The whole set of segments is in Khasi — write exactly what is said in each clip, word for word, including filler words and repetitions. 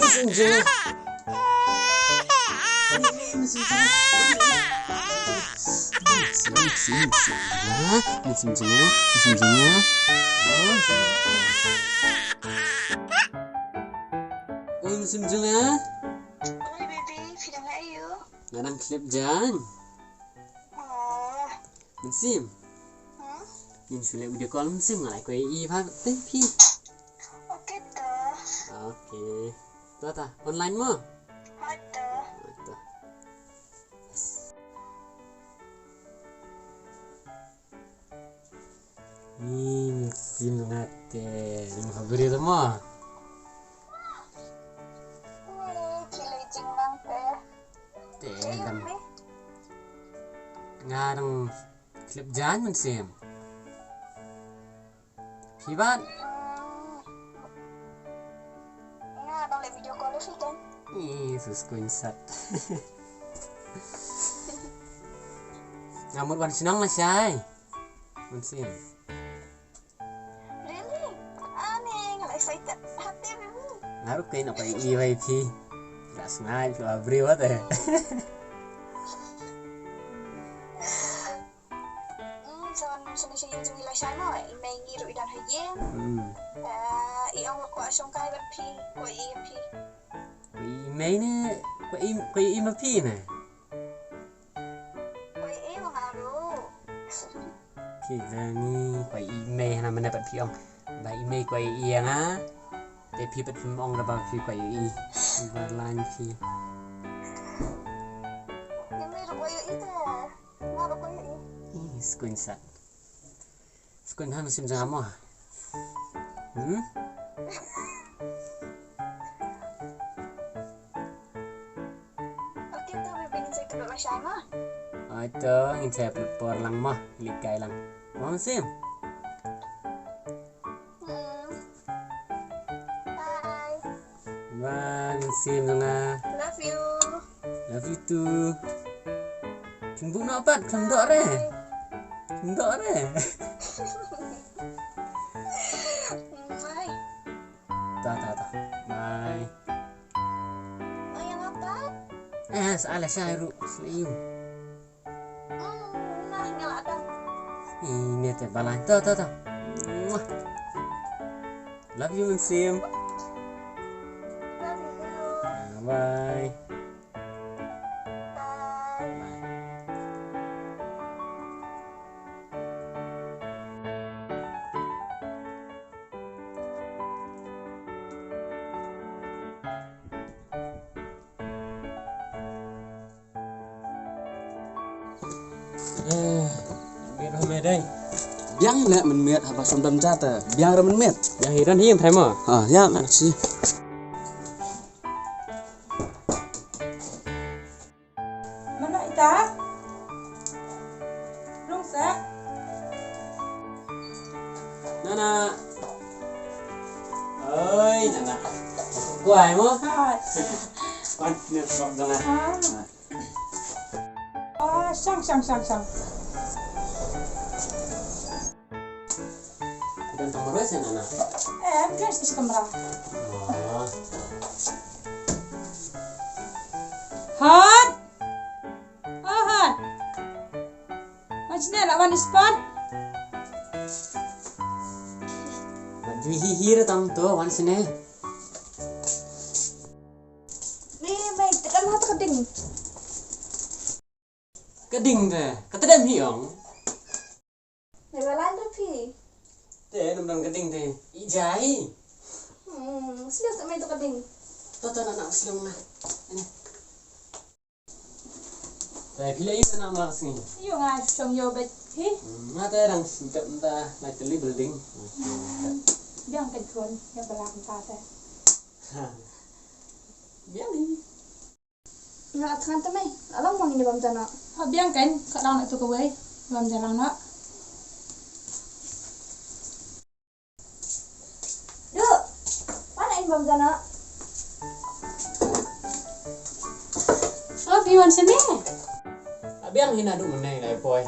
Mynsiem jong nga. Mynsiem jong nga. Mynsiem jong nga. Oi, mynsiem jong nga. Oi, baby, phi dang leh aïu? Nga dang khlep jaiñ. Oh. Mynsiem. Hmm? Ngin shu leh video call mynsiem, nga la kwah ïohi bha te phi. Okay to. Okay. To ta, online mo? Hooid to. Hooid to. Ni mynsiem nga te, ni ha bri to mo? Ni ki lei jingmang te. Te dang. Nga dang khlep jaiñ mynsiem. Phi pat? Nga dang leh video call ïa phi kan. Ih, sus kuinsat. Nga mut wan shnong lashai. Mynsiem. Really? Ani, nga la excited. Happy baby. Nga ruh keiñ nga kwah ïohi ïa phi. Nga sngew phi la briew te. Hmm, so, so, so, so, so, lashai mo, i mei ngi ruh i don ha ïing. Hmm. Eh, i ong kwah shongkai bad phi, kwah ïohi ïa phi. Kwah ïohi i mei ne, kwah ïohi, kwah ïohi ma phi ne? Kwah ïohi ma nga ruh. Phi dang ni, kwah ïohi i mei hana mynne pat phi ong ba i mei kwah ïohi ïa nga. Te phi pat phim ong da ba phi kwah ïohi. Ba lain phi. I mei ruh kwah ïohi te. Nga ruh kwah ïohi. Ih, skuinsat. Skuin ha mynsiem jong nga mo. Hmm? Okay to, baby, ngin sa ïakynduh lashai mo. Hooid to, ngin sa ïapynlut por lang mo. Leit kai lang. Mo mynsiem. Hmm. Bye. Bye, mynsiem jong nga. Love you. Love you too. Khlem buh noh pat, khlem doh re. Khlem doh re. Bye. Ta, ta, ta. Bye. Bye, nga pat. Eh, sa lashai ruh, sa lashai. Hmm, nah, nga la dang. Ine te ba lain. Ta, ta, ta. Mwah. Love you, mynsiem. Love you too. Ah, bye. Bye. Bye. Eh, miet ha me dei. Biang leh mynmiet haba sum dam jata. Biang re mynmiet. Biang hi ran hi em thai mo. Ha, ïa, merci. Mana ita? Rung sa. Nana. Oi, nana. Kuai mo? Hai. Kuan ni sok dong ah. Ah. Ah, shang, shang, shang, shang. Don tang marwei seh nana. Eh, dress ki kamra. Oh. Hot. Oh, hot. Wan sini lah wan spot. Wan jui hi hi re tang tu, wan sini. Ni mai tekan hot keding. Keding te, ka tdem hi ong. Mei ba lain da phi. Te, nam dang keding te. I jai. Hmm, sliang sa mei to keding. To, to, na, na, sliang na. Ani. Te, phi la i na ma sngi. Ïoh nga shong ïoh bet hi. Hmm, nga te dang sintep nta, na teli building. Hmm. Biang ka khun, ïa ba lam ta te. Ha. Biang hi. Nga la thngan te mei, la long ma ngin ïa bam jana. Ha biang kan, ka dang na tu kawei, bam jana na. Du, mana in bam jana? Oh, phi wan sini. Ha biang hi na du mane lai poi.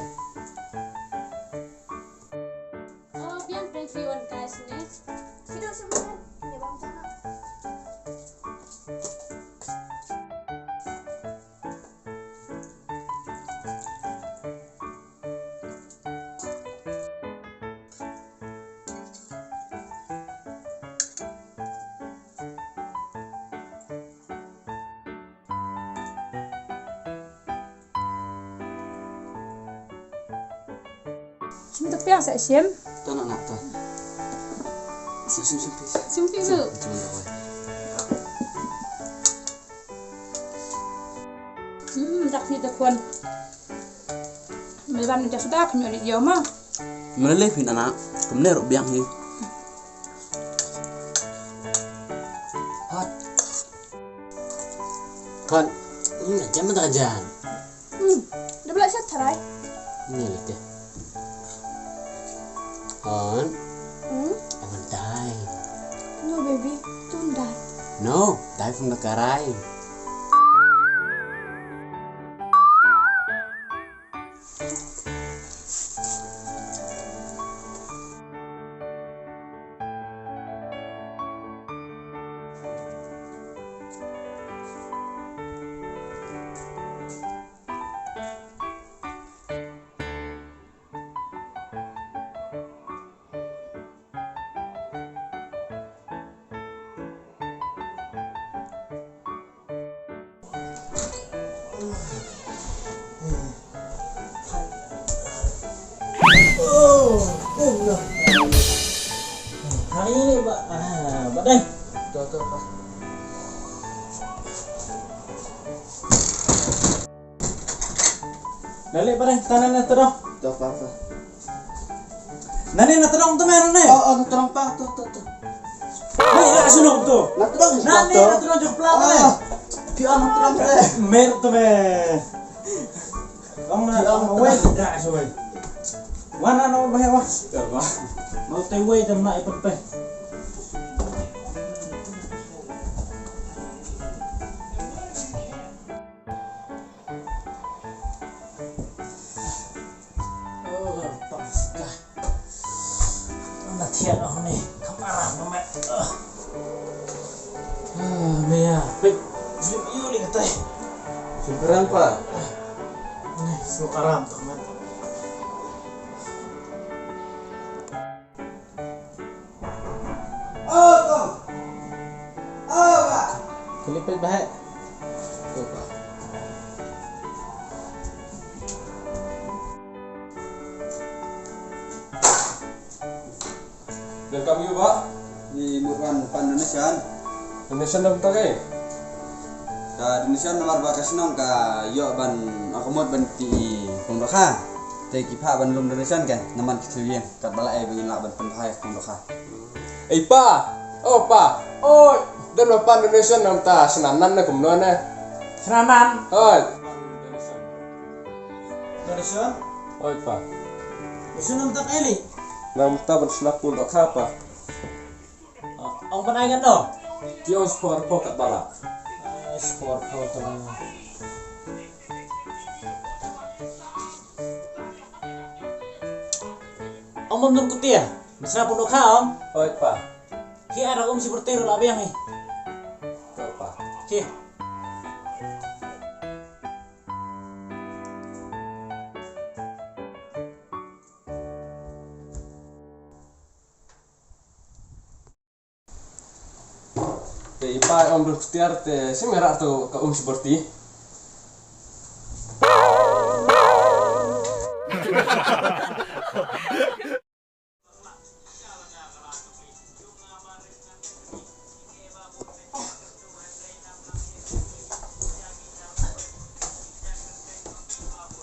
Oh, biang phi wan kai sini. Phi du sini, ïa bam jana. Shim tu piang sa shim. To nak nak to. Shim shim shim. Shim tu. Shim tu. Hmm, dak ni tu pun. Meleban ni dah sudah kami ulit jauh mah. Meleleh pin anak. Kemne ruk biang ni. Hot. Kon, hmm, jam tak jan. Hmm, dah bela shat tharai. Ni lagi. Kon. Hmm? I want die. No, baby, don't die. No, die from the karai. Oh, oh, no. Hari ni ba, ah, badai. Tuh, tuh, tuh. Dale, badai, tanah na terus. Tuh, tuh, tuh. Nane na tadong tu, mer, nane. Oh, oh, na tadong pa, tu, tu, tu. Hei, na sunong tu. Na tadong, nane na tadong jong pla tu, mer. Ah, pia na tadong, eh. Mer tu, mer. Ong na, ong wei, da, soi. Wan na, no, bah, wah. Ya, bah. Mau te wei, tem na, ipet pe. Oh, pas ka. Anda thiat oh ni, kam aram ka met. Ah. Ah, me ya, pek. Jim yu ni katai. Jim aram pa. Ni, suk aram tu met. Kylli peit ba heh. Welcome you ba. Ngi mut wan pan donation. Donation dang tak eh. Ka donation namar ba ka shnong ka ïoh ban akmut ban ki pung dohkha. Te ki phah ban lum donation ka namar ki thliew ïing. Katba la ai ba ngin lah ban pynbha ïa ka pung dohkha. Ei pa, oh pa, oi, don ba pan donation namar ta shna nan ne kumno ne. Shna nan. Oi. Donation? Oi pa. Donation namar ta kaei lei? Namar ta ban shna pung dohkha pa. Ah, ong ban ai ngan do? Ki ong spor po katba la. Ah, spor po tu. Ong bym don kti ïa. Ban shna pung dohkha ong. Oi pa. Ki ara um si pyrte ruh la biang hi. Oi pa. Ki. Te i pa ong dul ktiar te sim era tu ka um si pyrte.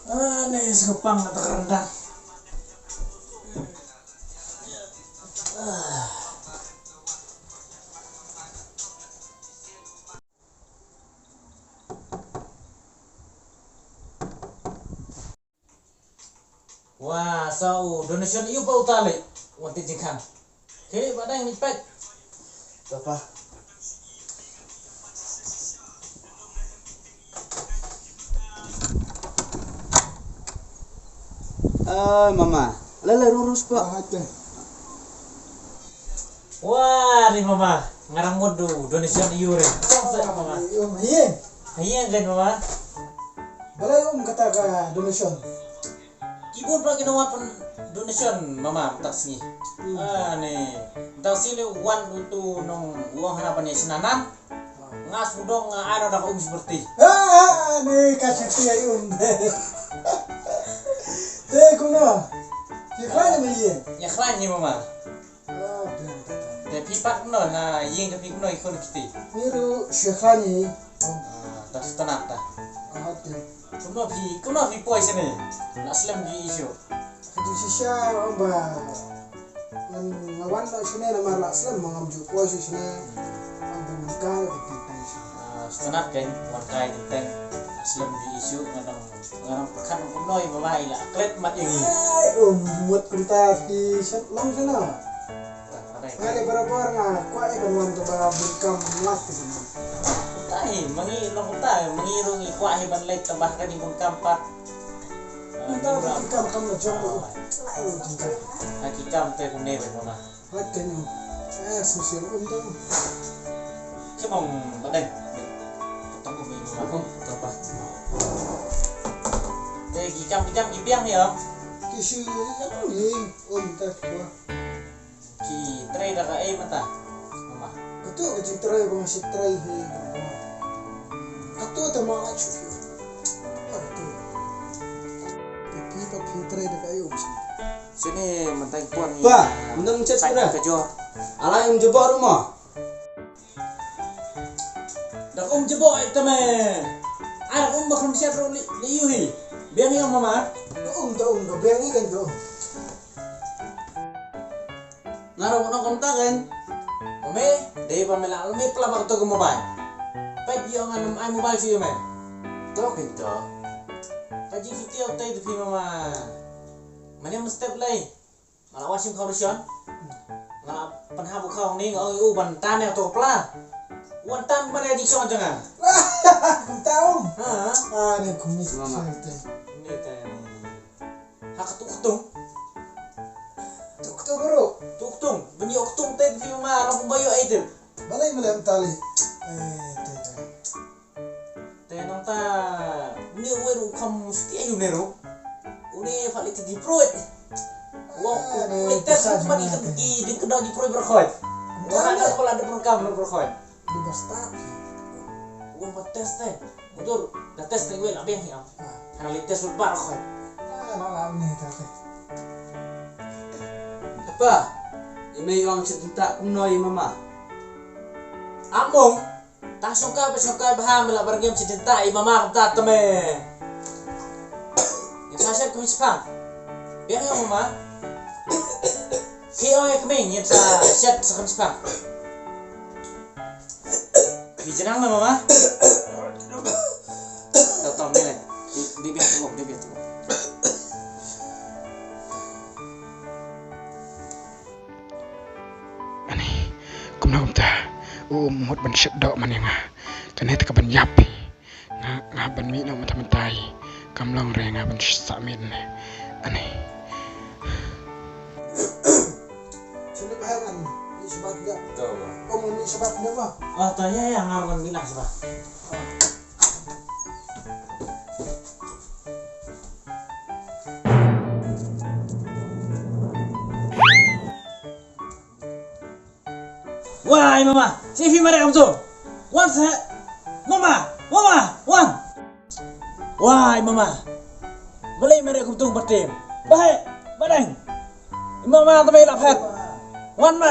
Ah, ni sepang na tak rendang. Wa sa u donation ïu pa uta lei. Wan ti jingkhang. Ki ba dang ni pek. Tapa. Ai mama, lele rurus pa. Wa ri mama, ngarang modu donation ïu ri. Song sa mama. Ïu ma ïe. Ïe kan mama. Balei um kata ka donation? Kibun pa ki nong wan pyn donation mama mynta sngi. Ah ne mynta sngi le wan utu nong wong hana ban ïa shna nan. Nga sngewdong nga ai noh da ka um sperti. Ah ne ka sperti ai um. Te kumno? Phi khlaiñ ne ïing? Ïa khlaiñ hi mama. Ah, biang ta ta. Te phi pat kumno ha ïing ka phi kumno i khun kti? Ni ru shu khlaiñ hi. Ah, ta shu tnat ta. Ah, te. Kumno phi, kumno phi poi shane? La slem ji i shu. Ka ju shisha ba ngan, nga wan la shane namar la slem ma ngam ju poi shu shane. Am ban kai ka phi tai shu. Ah, shu tnat kan wan kai ka phi tai. La slem ji i shu ngan Nga nang pyrkhat kumno i mama i la klet mat ïa ngi. Ai, um, mut kumta phi shet long shano. Nga dei barabor nga kwah ïa ka mon kaba bun kam lat ïa ka mon. Kumta hi, ma ngi long kumta, ma ngi ruh ngi kwah hi ban leit tang ba ha ka jingbun kam pat. Kumta ba ki kam kam la jong. Ai, kumta. Ha ki kam te kumne ba mama. Wat te nyo. Eh, sum sum um tu. Cuma badeng. Potong ko mi ma ko to pa. Te ki kam ki kam ki biang ya. Ki shu ya ko ni um ta ko. Ki trai da ka ai mata. Mama. Ka tu ka ji trai ko ma shi trai hi. Ka tu ta ma la chu. Ka tu. Ka pi ka pi trai da ka ai um shi. Sini mentai pon ni. Ba, mendem chat sura. Ka jo. Alai um jebok rumah. Dak um jebok ai tame. Ai um ba kham chat ru li li yuhi. Biang yang mama. Um to um to biang ni kan to. Nga ruh nong kumta kan. Ome, dei ba me la me pla ba to ko mobile. Pep yo ngan ai mobile si me. To kan to. Ka ji video tai tu phi mama. Mane mesti play. Nga la washing kau rusian. Nga la pynhap u kau ni nga ong u ban tan ya to pla. Wan tan ba dei di song janga. Kum taum. Ha. Ah, ni kum ni. Mama. Ni te. Ha ka tuk tung. Tuk tung bro. Tuk tung. Bini ok tung te di ma ram ba yo ai te. Balai malem tali. Eh, te te. Te nangta ni wei ru kham sti ayu ne ru. Une fa li ti di proit. Wa u le test mani kan ki ding kena di proit berkhoi. Wa na ko la de program berkhoi. Di basta. Wa ma test te. Udur da test te wei la beh ya. Hana li test berkhoi. Ah, la la ni ta te. Apa? Ime yang cerita kumno i mama. Among. Ta shongkai ba shongkai ba ha me la bar ngim shi jinta i mama kumta tame. Ngim sa shet kum shipang. Biang ïa mama. Ki ong ïa kmie ngim sa shet sa kum shipang. Ki jinang na mama. Ta ta me le. Di di biang tu, di biang tu. Ani, kumno kumta, u mut ban shet doh man ïa nga. Kane te ka ban ïap hi. Nga, nga ban mih noh mynta mynta hi. Kam long re nga ban sah mih ne. Ani. Shu dep hai kan, mih shabak ïa. To ba. Kong mih shabak ïa ba. Ah, to ïa ïa nga ban mih noh shabak. Wah, ai mama, si fi mare kamtu. Wan sa. Mama, mama, wan. Wah, ai mama. Balei mare kamtu batem. Bahai, badang. Mama tamai la phat. Wan ma.